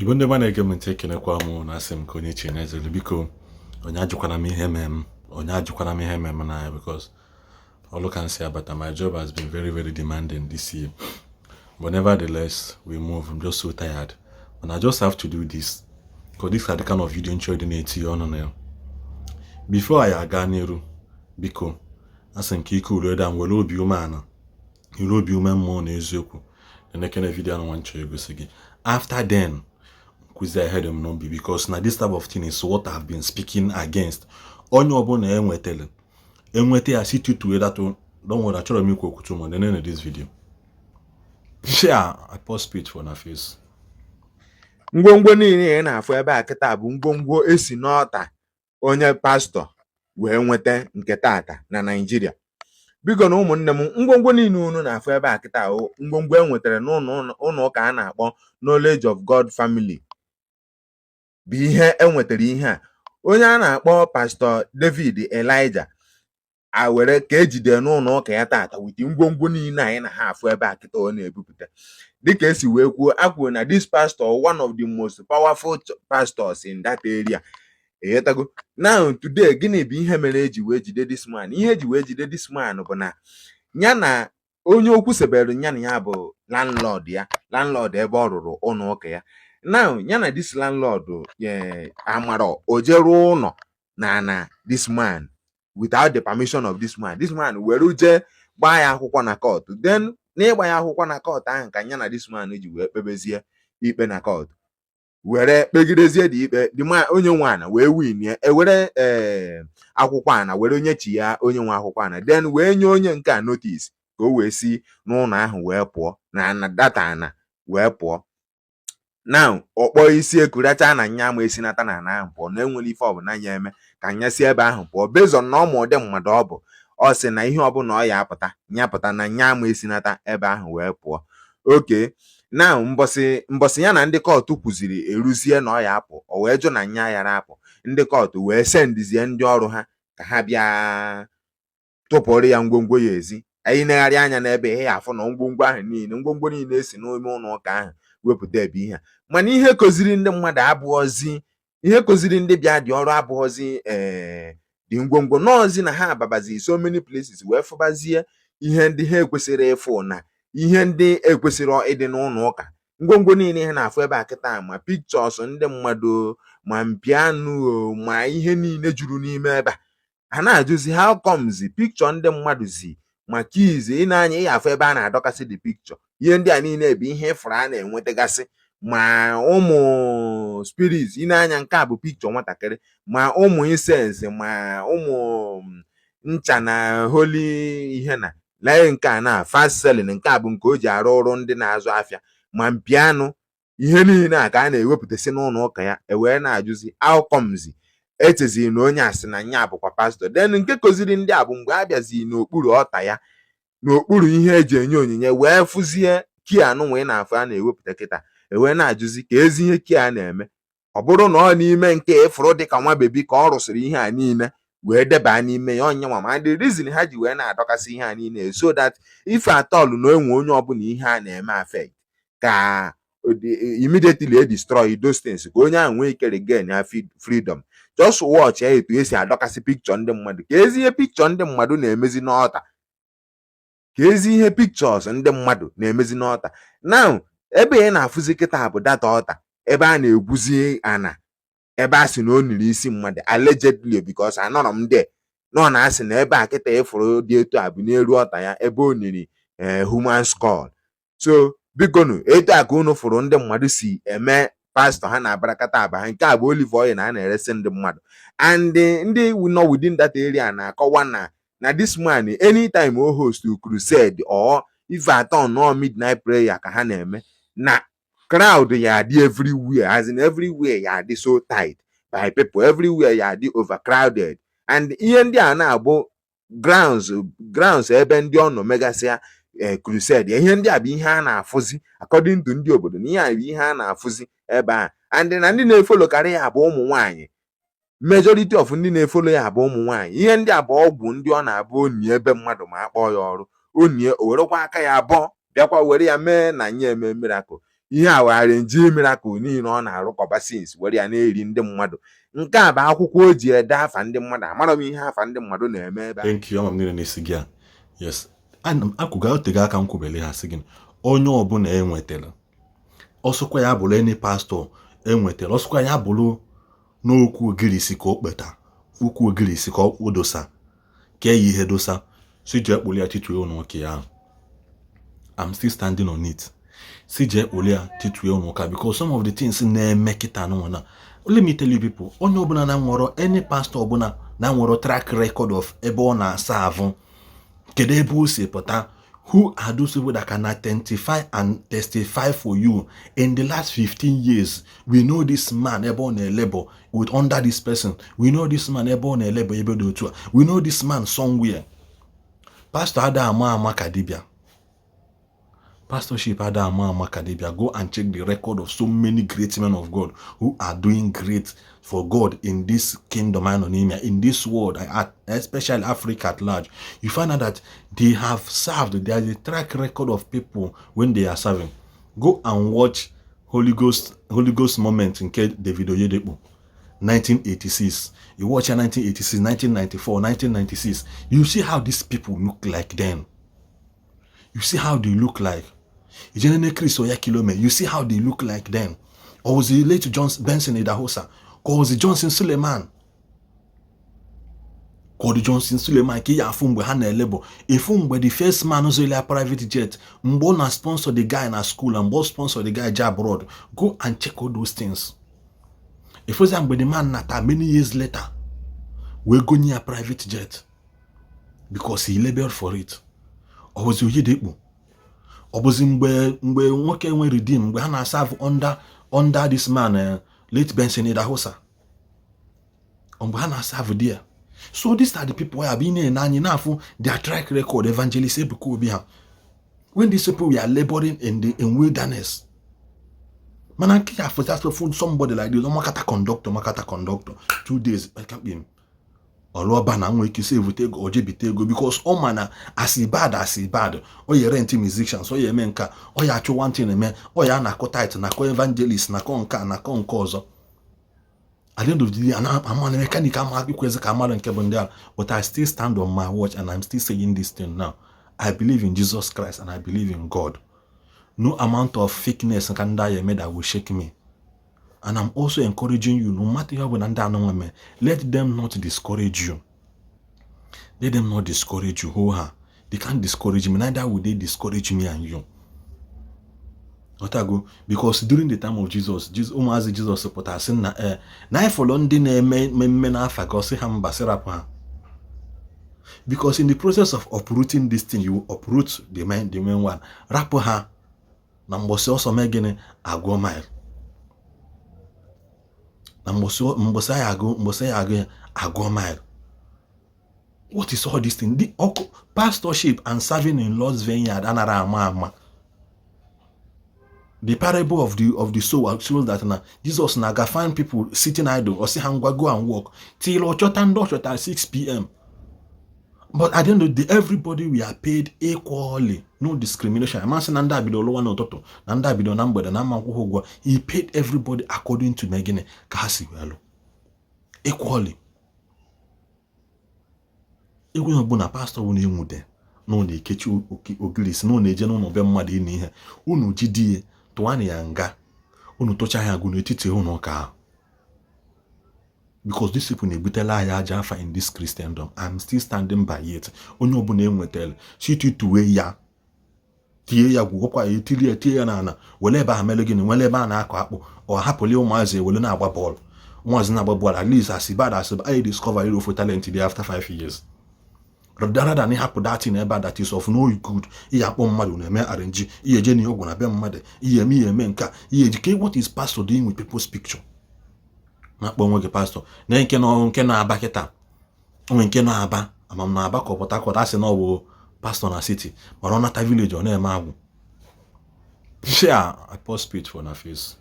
Igbo ndị ọma na-ege m ntị, ekenekwa m na asị m ka onye chi na-ezelu. Biko, onye ajụkwana m ihe mee m, onye ajụkwana m ihe mee m n'anya, because ọlụ ka m si abata. My job has been very, very demanding this year, but nevertheless we move. I'm just so tired and I just have to do this because these are the kind of video nchọ dị na-etinye ọnụ na ya before anyị aga n'iru. Biko, asị m ka ike uru eda m were obi umeala, were obi ume mmụọ na eziokwu na-ekene video anụ nwa nchọ egosi gị. After then, nkụzi ahead m n'obi, because na this type of thing is what I've been speaking against. Onye ọbụla enwetara enweta ya si tutuo datụ. Don't worry, achọrọ m ikwu okwu too much. Nene this video, share. I pour spit for na face. Ngwongwo niile ị na-afụ ebe a kịta bụ ngwongwo esi n'ọta onye pastọ wee nweta nke tata na Naịjirịa. Biko na ụmụnne m, ngwongwo niile unu na-afụ ebe a kịta bụ ngwongwo e nwetara n'ụlọ ụlọ ụka a na-akpọ Knowledge of God Family, bụ ihe e nwetara. Ihe a onye a na-akpọ Pastọ David Elijah a were ka ejide n'ụlọ ụka ya tata with ngwongwo niile anyị na ha afụ ebe a kịta ọ na-ebupụta. Dịka esi wee kwuo, a kwuo na this pastor, one of the most powerful pastors in that area, ịghọtago? Now today, gịnị bụ ihe mere eji wee jide this man? Ihe eji wee jide this man bụ na ya na onye okwu sebere ya na ya bụ landlord ya, landlord ebe ọ rụrụ ụlọ ụka ya. Now ya na this landlord amara o jee rụọ ụlọ na this man without the permission of this man. This man were jee gbaa ya akwụkwọ na court. Then n'ịgba ya akwụkwọ na court ahụ ka ya na this man ji wee kpebezie ikpe na court, were kpegidezie dị ikpe. The man, onye nwe ana, wee win ya. Ewere akwụkwọ ana were onye chi ya, onye nwe akwụkwọ ana, then wee nye onye nke a notice ka o wee si n'ụlọ ahụ wee pụọ na data ana wee pụọ. Now ọ kpọọ isi ekuracha na nya ma esinata na ana ahụ pụọ, na enwere ife ọbụla ya eme ka nya si ebe ahụ pụọ, based on na ọ ma ụdị mmadụ ọ bụ. Ọ sị na ihe ọbụla ọ ya apụta, nya pụta, na nya ma esinata ebe ahụ wee pụọ. Okay, now mbọsị mbọsị ya na ndị court kwuziri eruzie na ọ ya apụ, o wee jụ na nya yara apụ. Ndị court wee sendizie ndị ọrụ ha ka ha bịa tụpụrụ ya ngwongwo ya ezi. Anyị negharị anya n'ebe ihe ya afụ na ngwongwo ahụ niile, ngwongwo niile esi n'ime ụlọ ụka ahụ wepụta ebe ihe a. Mana ihe koziri ndị mmadụ abụghọzi ihe koziri ndị bịa dị ọrụ, abụghọzi dị ngwongwo nọọzi na ha ababazi so many places wee fụbazie ihe ndị ha ekwesịrị ịfụ na ihe ndị ekwesịrị ịdị n'ụlọ ụka. Ngwongwo niile ihe na-afụ ebe a kịta, ma pictures ndị mmadụ o, ma mpianụ o, ma ihe niile juru n'ime ebe a, a na-ajụzi how comes picture ndị mmadụ zi ma keys. Ị na-anya ị afụ ebe a na-adọkasị the picture. Ihe ndị a niile bụ ihe ịfụrụ a na-enwetagasị, ma ụmụ spirits. Ị na-anya, nke a bụ picture nwatakịrị, ma ụmụ incense, ma ụmụ ncha na holy ihe na lee nke a na fast selling. Nke a bụ nke o ji arụ ọrụ ndị na-azụ afịa, ma mpianụ. Ihe niile a ka a na-ewepụtasị n'ụlọ ụka ya. Ewee na-ajụzi how comes echeziri na onye a sị na nya bụkwa pastọ. Then nke koziri ndị a bụ mgbe a bịazi n'okpuru ọta ya, n'okpuru ihe eji enye onyinye, wee fụzie key anụnwa ị na-afụ a na-ewepụta kịta. Ewee na-ajụzi ka ezi ihe key a na-eme. Ọ bụrụ na ọ n'ime nke ịfụrụ dịka nwa baby ka ọ rụsịrị ihe a niile wee deba n'ime ya onyenwa. Ma the reason ha ji wee na-adọkasị ihe a niile, so that if at all na enwe onye ọbụla ihe a na-eme affect, ka immediately e destroy those things, ka onye ahụ nwee ike regain ya freedom. Just watch ya, etu esi adọkasị picture ndị mmadụ, ka ezi ihe picture ndị mmadụ na-emezi n'ọta, ka ezi ihe pictures ndị mmadụ na-emezi n'ọta. Now ebe ị na-afụzi kịta bụ data ọta ebe a na-egwuzi ana, ebe a sị na o niri isi mmadụ, allegedly, because anọrọ m there nọ na asị na ebe a kịta ịfụrụ dị etu a bụ n'elu ọta ya ebe o niri human skull. So bikonu, etu a ka unu fụrụ ndị mmadụ si eme pastọ ha na-abarakata aba ha. Nke a bụ olive oil na a na-eresi ndị mmadụ, and ndị nọ within that area na-akọwa na this man, anytime o host crusade or if at all no midnight prayer ka ha na-eme, na crowd ya adị everywhere, as in everywhere ya adị so tight by people, everywhere ya adị overcrowded. And ihe ndị a na-abụ grounds ebe ndị ọ nọ megasịa crusade. Ihe ndị a bụ ihe a na-afụzi according to ndị obodo, na ihe a bụ ihe a na-afụzi ebe a. And na ndị na-efollow karị ya bụ ụmụ nwanyị. Majority of ndị na-efollow ya bụ ụmụ nwanyị. Ihe ndị a bụ ọgwụ ndị ọ na-abụ onie ebe mmadụ ma akpọọ ya ọrụ onie, o werekwa aka ya abụọ bịakwa were ya mee na nye eme miracle. Ihe a wegharị nji miracle niile ọ na-arụkọba since were ya na-eri ndị mmadụ. Nke a bụ akwụkwọ o ji ede afa ndị mmadụ. Amara m ihe afa ndị mmadụ na-eme ebe a. Thank you. Ama m niile na-esi gị a. Yes, ana m akwụga otego aka m kwubele ha, sị gị, onye ọbụla enwetara, ọsọkwa ya bụrụ any pastor enwetara, ọsọkwa ya bụrụ n'okwu ogirisi ka o kpeta, ukwu ogirisi ka ọ dosa kee ya ihe dosa, si jee kpụrụ ya tituo ụlọ ụka ya ahụ. I'm still standing on it. Si jee kpụrụ ya tituo ụlọ ụka, because some of the things na-eme kịta nụnwa na, let me tell you people, onye ọbụla na nwere any pastor ọbụla na nwere track record of ebe ọ na-asa avụ, kedu ebe o si pụta? Who are those people that can identify and testify for you in the last 15 years? We know this man, ebe ọ na-elebo with under this person. We know this man, ebe ọ na-elebo, ebe dị otu a. We know this man somewhere. Pastor ada ama ama ka dibịa. Pastorship ada ama ama ka dibịa. Go and check the record of so many great men of God who are doing great for God in this kingdom anyị nọ n'ime, in this world, especially Africa at large. You find out that they have served. There is a track record of people when they are serving. Go and watch Holy Ghost Moment nke David Oyedepo, 1986. You watch 1986, 1994, 1996, you see how these people look like then. You see how they look like. Ijenene Chris Oyakhilome, you see how they look like then. Or was it late Johnson, Benson Idahosa? Ka was it Johnson Suleman? Ka ọ dị Johnson Suleman ka ị ya afụ mgbe ha na-elebo efu, mgbe the first man zụrụ private jet, mgbe ọ na sponsor the guy na school and mgbe ọ sponsor the guy je abroad. Go and check all those things. Efozia mgbe the man nata many years later wee gonye ya private jet because he labored for it. Ọ bụzi Oyedepo, ọ bụzi mgbe nwoke nwe Redeem, mgbe ha na-aserve under this man, late Benson Idahosa, mgbe ha na-aserve there. So these are the people ya bụ ị na-ene anyị na-afụ their track record. Evangelist Ebuka Obi ha, when these people were laboring in wilderness. Mana nke ya afụta somebody like this, ọmakata conductor, makata conductor 2 days ekakpim ọlụọba na nwee ike isi evute ego, o jebite ego, because ọ ma na as bad as bad, ọ ya rent musicians, ọ ya eme nka, ọ ya achụ one thing eme, ọ ya na-akọ tithe, na-akọ evangelist, na-akọ nke a, na-akọ nke ọzọ. At the end of the day, ama na mechanic ama ikwezi ka amara nke bụ ndị a. But I still stand on my watch and I'm still saying this thing now. I believe in Jesus Christ and I believe in God. No amount of fakeness ka ndị agha eme that will shake me. And I'm also encouraging you, no matter ihe ọ bụla ndị anụ nwe, let them not discourage you. Let them not discourage you. Ho ha, they can't discourage me, neither will they discourage me and you. Otago, because during the time of Jesus, ụmụazị Jesus pụtara sị na ee na anyị fọrọ ndị na-eme mmemme n'afa ka ọ sị ha mba, sịrapụ ha, because in the process of uprooting this thing, you will uproot the main one. Rapụ ha na mgbọsị ọsọ mee gịnị? Agụọ mile na mgbọsị anyị agụ, mgbọsị anyị agụ ya, agụọ mile. What is all this thing? The ọkụ pastorship and serving in Lord's vineyard anara ama ama. The parable of the sower shows that na Jesus na-aga find people sitting idle, or sị ha, "Ngwa, go and work," till ọ chọta ndị ọ chọta 6 p.m. But at the end of the day, everybody, we are paid equally, no discrimination. Amasị na ndị abido lụwa n'ụtụtụ na ndị abido na mgbede na ama akwụkwọ ụgwọ. He paid everybody according to megịnị ka ha si wee lụ, equally. Egwu bụ na pastọ bụ na-enwude na ọ na-ekechi ogirisi na ọ na-eje n'ụlọ be mmadụ ịna ihe. Unu jide ya, tụwanụ ya nga. Unu tụcha ya agụ n'etiti ụlọ ụka ahụ, because these people na-ebutela anyị aja afa in this Christendom. I'm still standing by it. Onye ọbụla enwetara si tutuwe ya, tie ya, gwụgwọkwa ya, etiri ya, tie ya n'ala, were ebe ahụ mere gịnị? Were ebe a na-akọ akpụ, ọ hapụli ụmụazị ewere na-agba bọọlụ. Ụmụazị na-agba bọọlụ, at least as bad as I discover ofu talent dị after 5 years, rather than ịhapụ that thing ebe a that is of no good. Ihe akpọ mmadụ na-eme arrange, ihe eje na ọgwụ na be mmadụ, ihe eme, ihe eme nke a, ihe eji ke. What is pastor doing with people's picture? Na-akpọ onwe gị pastor na nke nọ nke na-aba kịta onwe nke na-aba amam na aba ka ọ Port Harcourt, asị na ọ bụ pastor na city, mana ọ nata village, ọ na-eme agwụ. Share, I pour spit for na face.